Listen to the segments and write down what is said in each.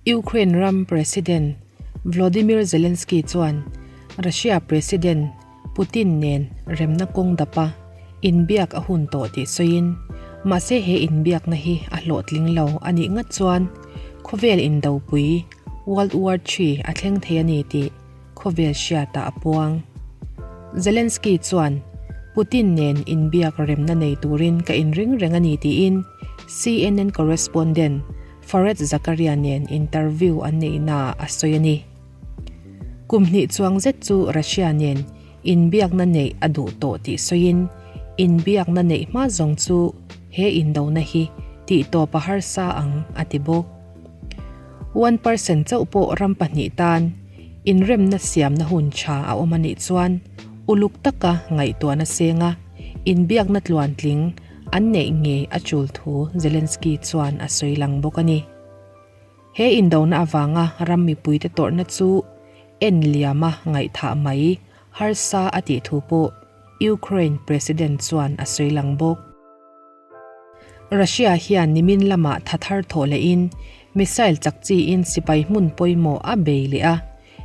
Ukraine ram President Volodymyr Zelensky chuan Russia President Putin nen remna kawng dapa inbiak a hun tawh tih sawiin, mahse he inbiakna hi a hlawhtling lo a nih ngat chuan khawvel indopui, World War Three, a thleng thei a ni tih khawvel hriatah a puang. Zelensky chuan Putin nen inbiak remna nei turin ka inring reng a ni tiin CNN correspondent Fareed Zakaria nen interview an neihnaah a sawi a ni. Kum hnih chuang zet chu Russia nen inbiakna neih a duh tawh tih sawiin, inbiakna neih hma zawng chu he indona hi tihtawp a harsa ang a ti bawk. 1% chauh pawh ram pahnih tan inremna siamna hun tha a awm a nih chuan uluk taka ngaihtuahna senga inbiakna tluantling an neih ngei a tul thu Zelensky chuan a sawi lang bawk a ni. He indona avanga ram mipuite tawrhna chu en liama ngaihthah mai harsa a tih thu pawh Ukraine President chuan a sawi lang bawk. Russia hian nimin lamah tha thar thawh lehin missile chak chiin sipai hmun pawimawh a bei leh a,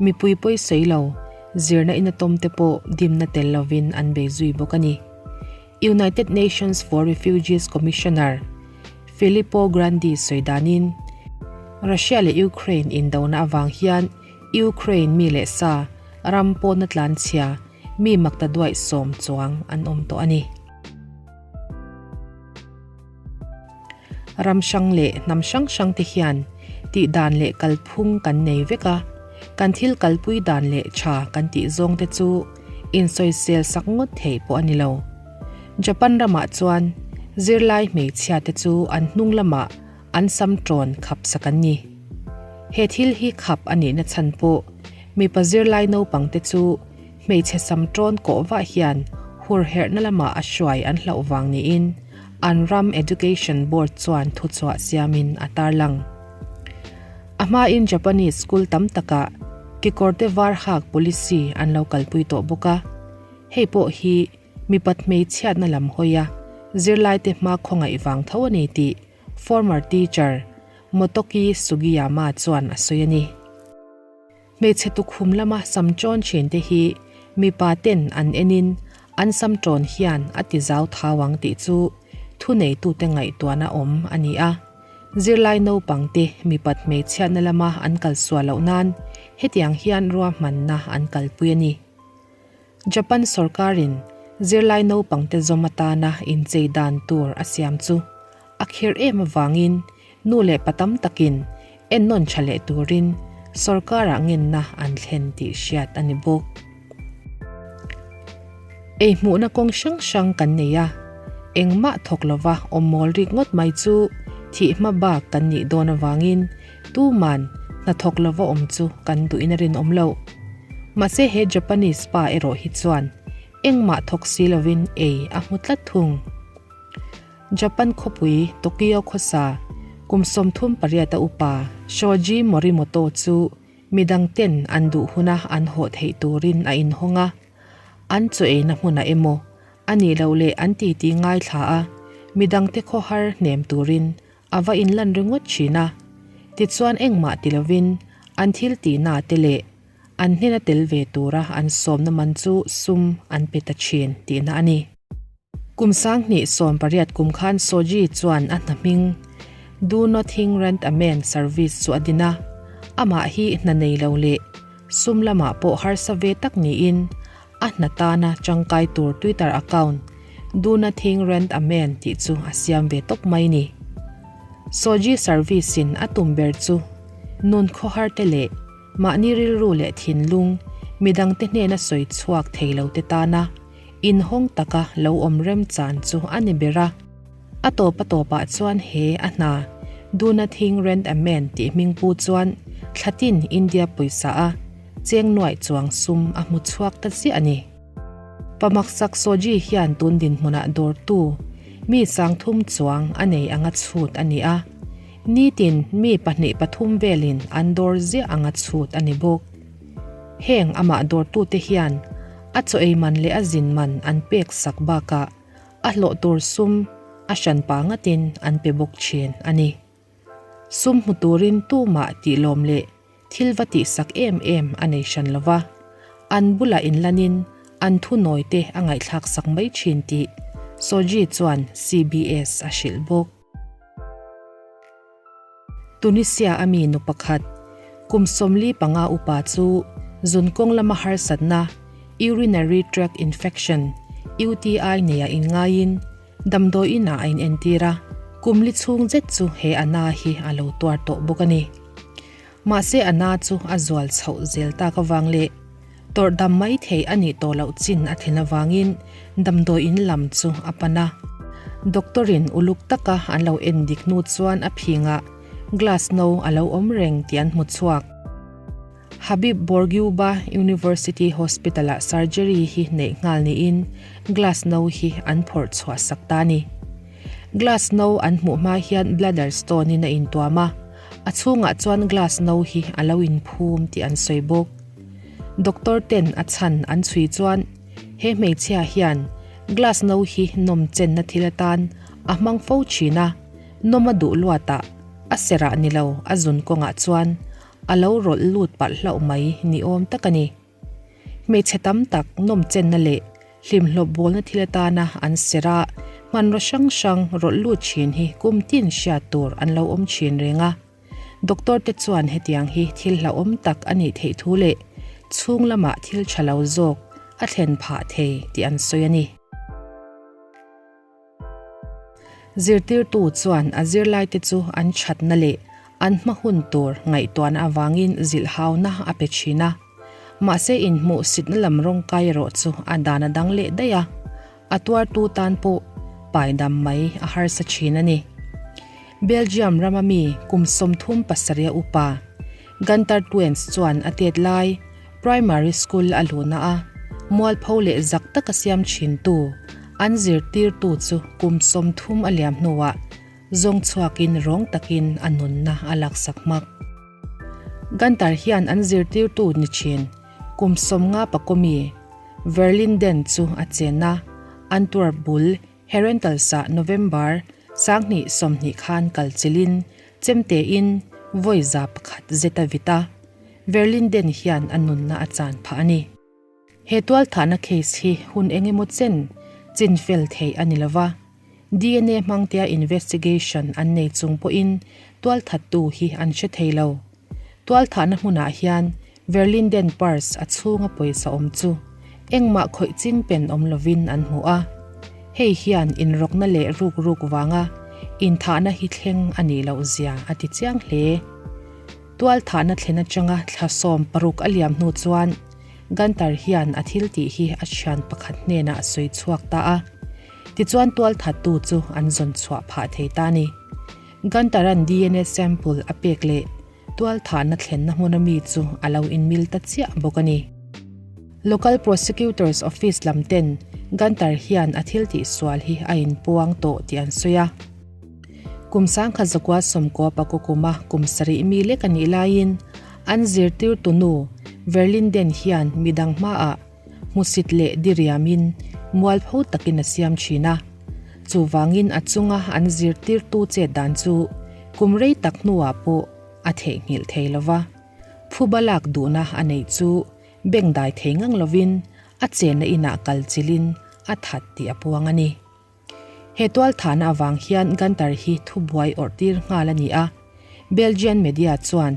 mipui pawi sawi lo, zirna in a tawmte pawh dimna tel lovin an bei zui bawk a ni. United Nations for Refugees Commissioner Filippo Grandi sawi danin, Russia leh Ukraine indona avang hian Ukraine mi leh sa ram pawna tlanchhia mi makta duaih sawm chuang an awm tawh a ni. Ram hrang leh hnam hrang hrang te hian tih dan leh kalphung kan nei vek a, kan thil kalpui dan leh tha kan tih zawng te chu insawisel sak ngawt thei pawh a ni lo. Japan ramah chuan zirlai hmeichhia te chu an hnung lamah an sam tawn khap sak an ni. He thil hi khap a nihna chhan pawh mipa zirlai naupang te chu Hmeichhe sam tawn kawh vah hian hur herhna lamah a hruai an hlauh vang niin an ram Education Board chuan thuchhuah siamin a tarlang. A hmain Japanese school tam takah kekawrte var hak policy an lo kalpui tawh bawk a, hei pawh hi mipat hmeichhiatna lam hawia zirlaite hma khawngaih vang tho a ni tih former teacher Motoki Sugiyama chuan a sawi a ni. Hmeichhe tukhum lama sam ṭawn ṭhinte hi mipa ten an enin an sam ṭawn hian a ti zau thau ang tih chu thuneitute ngaihtuahna awm a ni a. Zirlai naupangte mipat hmeichhiatna lama an kal sual loh nan hetiang hian ruahmanna an kalpui a ni. Japan sorkarin zirlai naupangte zawm atana inchei dan tur a siam chu a khirh em avangin nu leh pa tam takin ennawn tha leh turin sorkarah ngenna an thlen tih hriat a ni bawk. Ei hmuhna kawng hrang hrang kan nei a, engmah thawk lova awm mawl rik ngawt mai chu thih hma bak kan nih dawn avangin Tuman hnathawk lova awm chu kan duhin a rinawm loh. Mahse he Japanese pa erawh hi chuan engmah thawk si lovin ei a hmu tlat thung. Japan khawpui Tokyo khawsa kum 38 a upa Shoji Morimoto chu midang ten an duh huna an hawh theih turin a inhawng a, an chaw eina hmunah emaw a nih loh leh an titi ngaithla a midangte khawhar hnem turin A va inlan ringawt thin a, tichuan engmah ti lovin an thil tihna te leh an hnena tel ve tura an sawmna man chu sum an pe ta thin tihna a ni. Kum 2018 kum khan Soji chuan a hna hming Do Nothing Rent a Man service chu a din a, amah hi hna nei lo leh sum lamah pawh harsa ve tak niin A hna tana tangkai tur Twitter account Do Nothing Rent a Man tih chu a siam ve tawp mai ni. Soji service in a tum ber chu nun khawhar te leh mahni rilru leh thinlung midangte hnena sawi chhuak thei lo te tana inhawng taka lo awm remchan chu a ni ber a. A tawp a tawpah chuan he a hna Do Nothing Rent a Man tih hming pu chuan thlatin India pawisa a cheng nuaih chuang sum a hmu chhuak ta chiah a ni. Pamaksak Soji hian tun dinhmunah dawrtu mi 3000 chuang a nei anga chhut a ni a, nitin mi pahnih pathum velin an dawr ziah anga chhut a ni bawk. Heng amah dawrtute hian a chaw ei man leh a zin man an pek sak bakah a hlawh tur sum a hran pa ngatin an pe bawk thin a ni. Sum hmu turin tumah tih lawm leh thil va tihsak em em a nei hran lo va, an bulah inlanin an thunawi te a ngaihthlak sak mai thin tih Soji chuan CBS a hrilh bawk. Tunisia a mi nu pakhat, kum 45 upa chu zun kawng lama harsatna, urinary tract infection, UTI, neia inngaiin damdawi inah a inentir a, kum li chhung zet chu he a na hi a lo tuar tawh bawk a ni. Mahse a na chu a zual chhoh zel tak avang leh tawrh dam mai thei a nih tawh loh chin a thlen avangin damdawi in lam chu a pan a. Doctor in uluk taka an lo en dik hnu chuan a phingah glass no a lo awm reng tih an hmu chhuak. Habib Bourguiba University Hospital ah surgery hi neih nghal niin glass no hi an phawrh chhuah sak ta a ni. Glass no an hmuh hma hian bladder stone in a intuam a. A chhungah chuan glass no hi a lo inphum tih an sawi bawk. Doctor ten a chhan an chhui chuan he hmeichhia hian glass no hi nawm chenna thil atan a hmang fo thin a, nawm a duh luatah a serah ni lo a zun kawngah chuan a lo rawlh lut palh hlauh mai ni awm tak a ni. Hmeichhe tam tak nawm chenna leh hlimhlawp bawlna thil atana an serh a, hmanraw hrang hrang rawlh lut thin hi kum tin hriat tur an lo awm thin reng a. Doctor te chuan hetiang hi thil hlauhawm tak a nih theih thu leh chhung lamah thil tha lo zawk a thlen phah thei tih an sawi a ni. Zirtirtu chuan a zirlaite chu an thatna leh an hma hun tur ngaihtuahna avangin zilhhauna a pe thin a. Mahse inhmuh sitna lam rawngkai erawh chu a dan a dang leh daih a, a tuartu tan pawh paidam mai a harsa thin a ni. Belgium rama mi kum 37 a upa Gunter Twens chuan a tet lai Primary school a luhna a mualpho leh zak taka siam thintu an zirtirtu chu kum 30 a liam hnuah zawng chhuakin rawng takin a nunna a laksak hmak. Gunter hian an zirtirtu ni thin kum 50 pakawmi Verlinden chu a chen a, Antwerp bul Herentals-ah November 2020 khan kal chilhin chemtein vawi 100 zet a vit a, Verlinden hian a nunna a chan phah a ni. He tualthahna case hi hun eng emaw chen chin fel theih a ni lo va, DNA hmangtea investigation an nei chung pawhin tualthattu hi an hre thei lo. Tualthahna hmunah hian Verlinden purse a chhunga pawisa awm chu engmah khawih ching pen awm lovin an hmu a. Hei hian inrawkna leh ruk ruk vanga inthahna hi thleng a nih loh zia a ti chiang hle. Tualthahna thlen atanga thla 60 a liam hnu chuan Gunter hian a thil tih hi a thian pakhat hnenah a sawi chhuak ta a. Tichuan tualthattu chu an zawn chhuah phah thei ta a ni. Gunter-a'n DNA sample a pek leh tualthahna thlenna hmuna mi chu a lo inmil ta chiah bawk a ni. Local Prosecutor's Office lam ten Gunter hian a thil tihsual hi a inpuang tawh tih an sawi a. Kum 1994 kuma kum sarih mi lek a nih laiin an zirtirtu nu Verlinden hian midang hmaah hmusit leh diriamin mualpho takin a siam thin a. Chuvangin a chunga an zirtirtu chet dan chu kum rei tak hnuah pawh a theihnghilh thei lo va. Phuba lak duhna a neih chu bengdai thei ngang lovin a chenna inah kal chilhin a that tih a puang a ni. He tualthahna avang hian Gunter hi thubuai awrh tir nghal a ni a, Belgian media chuan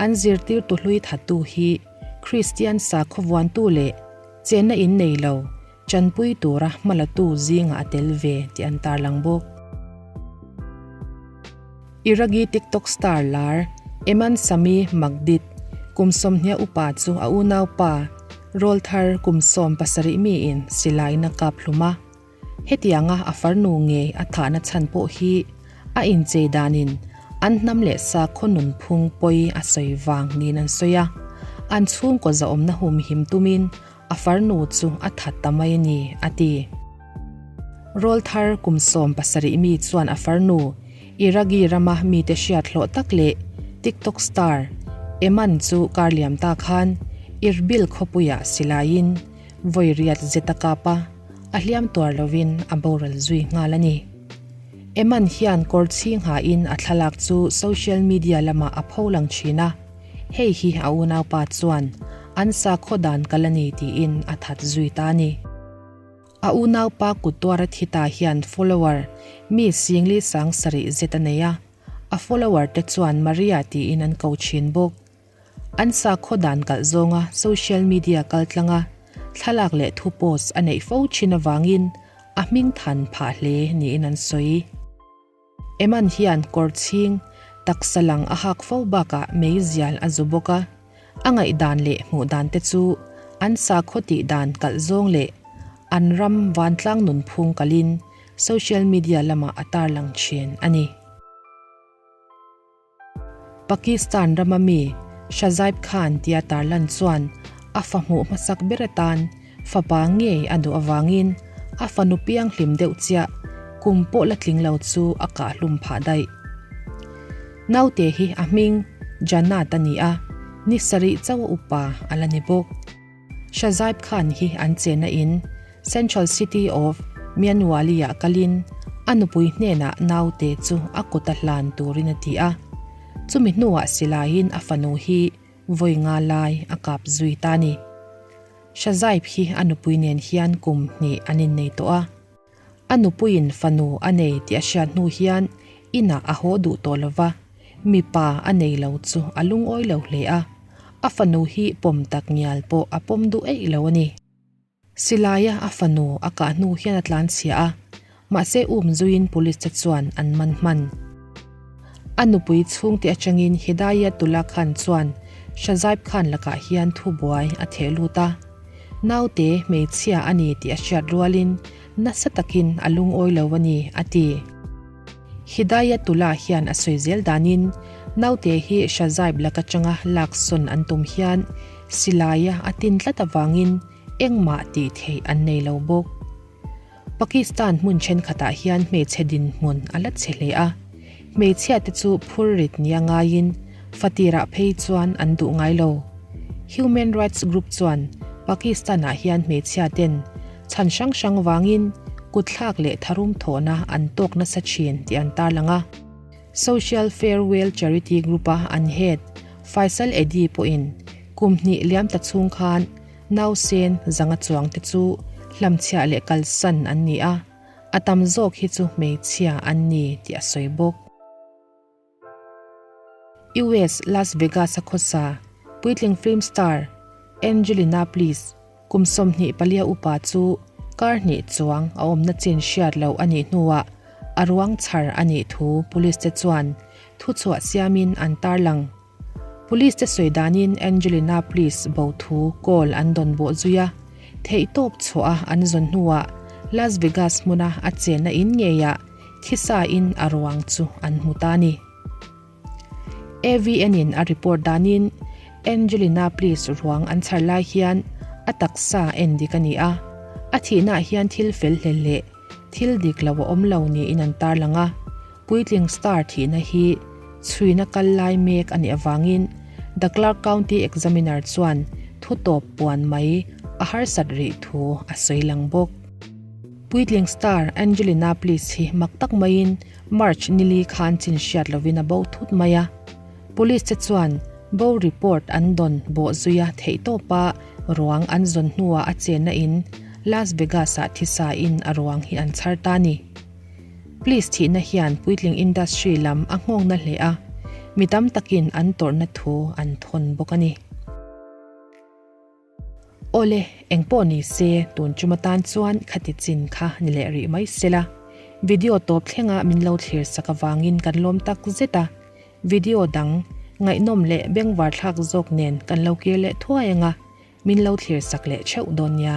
an zirtirtu hlui thattu hi Kristian sakhaw vuantu leh chenna in nei lo chanpui tura hmalatu zingah a tel ve tih an tarlang bawk. Iraqi TikTok star lar Eman Sami Maghdid kum 20 upa chu a unaupa rawlthar kum 17 miin silaina kap hlum a. Hetianga a farnu ngei a thahna chhan pawh hi a inchei danin an hnam leh sakhaw nunphung pawi a sawi vang niin an sawi a, an chhungkaw zahawmna humhim tumin a farnu chu a that ta mai a ni, a ti. Rawlthar kum 17 mi chuan a farnu Iraqi rama mite hriat hlawh tak leh TikTok star Eman chu kar liam ta khan Irbil khawpuiah silaiin vawi riat zet a kap a. A hliam tuar lovin a boral zui nghal a ni. Eman hian kawr chhing hain a thlalak chu social media lamah a pholang thin a, hei hi a unaupa chuan an sakhaw dan kal a ni tiin a that zui ta a ni. A unaupa kut tuara thi ta hian follower mi singli sang sarih zet a nei a, a follower te chuan Maria tiin an ko thin bawk. An sakhaw dan kalh zawnga social media kaltlanga thlalak leh thu post a neih fo thin avangin a hming than phah hle niin an sawi. Eman hian kawr chhing taksa lang a hak fo bakah meizial a zu bawk a, a ngaihdan leh hmuh dan te chu an sakhaw tih dan kalh zawng leh an ram vantlang nunphung kalin social media lamah a tarlang thin a ni. Pakistan rama mi Shahzaib Khan tia tarlan chuan a fa hmuh hmasak ber atan fapa ngei a duh avangin a fanu pianghlim deuh chiah kum pawh la tling lo chu a kahhlum phah daih. Naute hi a hming Jannat a ni a, ni sarih chauh a upa a la ni bawk. Shahzaib Khan hi an chenna in Central City of Mianwali-ah kalin a nupui hnenah naute chu a kuta hlan turin a ti a. Chumi hnuah silaiin a fanu hi vawi nga lai a kap zui ta a ni. Shahzaib hi a nupui nen hian kum hnih an innei tawh a. A nupuiin fanu a nei tih a hriat hnu hian inah a haw duh tawh lo va, mipa a nei lo chu a lungawi lo hle a, a fanu hi pawm tak ngial pawh a pawm duh eih lo a ni. Silaia a fanu a kah hnu hian a tlanchhia a, mahse um zuiin police te chuan an man hman. A nupui chhungte atangin Hidayatullah Khan chuan Shahzaib Khan lakah hian thubuai a theh lut a. Naute hmeichhia a ni tih a hriat rualin nasa takin a lungawi lo a ni, a ti. Hidayatullah hian a sawi zel danin naute hi Shahzaib lak atanga laksawn an tum hian silaia a tin tlat avangin engmah tih theih an nei lo bawk. Pakistan hmun thenkhatah hian hmeichhe dinhmun a la che hle a, hmeichhiate chu phur rit nia ngaiin fatirah phei chuan an duh ngai lo. Human rights group chuan Pakistan-ah hian hmeichhiaten chhan hrang hrang vangin kutthlak leh tharum thawhna an tawk nasa thin tih an tarlang a. Social Farewell Charity Group-a an head Faisal Edhi pawhin kum hnih liam ta chhung khan Nausen zanga chuangte chu hlamchhiah leh kalsan an ni a, a tam zawk hi chu hmeichhia an ni tih a sawi bawk. US Las Vegas-a khawsa puitling film star Angelina Bliss kum 24 upa chu kar hnih chuang a awmna chin hriat loh a nih hnuah a ruang chhar a nih thu police te chuan thuchhuah siamin an tarlang. Police te sawi danin Angelina Police bo thu call an dawn bawh zui a, theihtawp chhuah a an zawn hnuah Las Vegas hmuna a chenna in ngeiah thisa in a ruang chu an hmu ta a ni. AVN in a report danin Angelina Police ruang an chhar lai hian a taksa en dik a ni a, a thihnaah hian thil fel hlel leh thil dik lo a awm lo niin an tarlang a. Puitling star thihna hi chhuina kal lai mek a nih avangin The Clark County Examiner chuan thutawp puan mai a harsat rih thu a sawi lang bawk. Puitling star Angelina Bliss hi mak tak maiin March nili khan chin hriat lovin a bo thut mai a. Police te chuan bo report an dawn bawh zuia theihtawpa ruang an zawn hnuah a chenna in Las Vegas-ah thisa in a ruang hi an chhar ta a ni. Please thihna hian puitling industry lam a nghawngna hle a, mi tam takin an tawrhna thu an thawn bawk a ni. Awle, engpawh ni se, tun tum atan chuan khati chin kha ni leh rih mai sela. Video tawp thlenga min lo thlir sak avangin kan lawm tak zet a, video dang ngaihnawm leh bengvar thlak zawk nen kan lo kir leh thuai anga, Min lo thlir sak leh theuh dawn nia.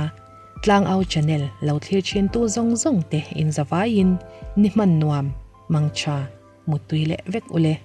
Tlangau channel lo thlir thin tu zawng zawng te in zavaiin ni hman nuam, mangtha, muttui leh vek ule.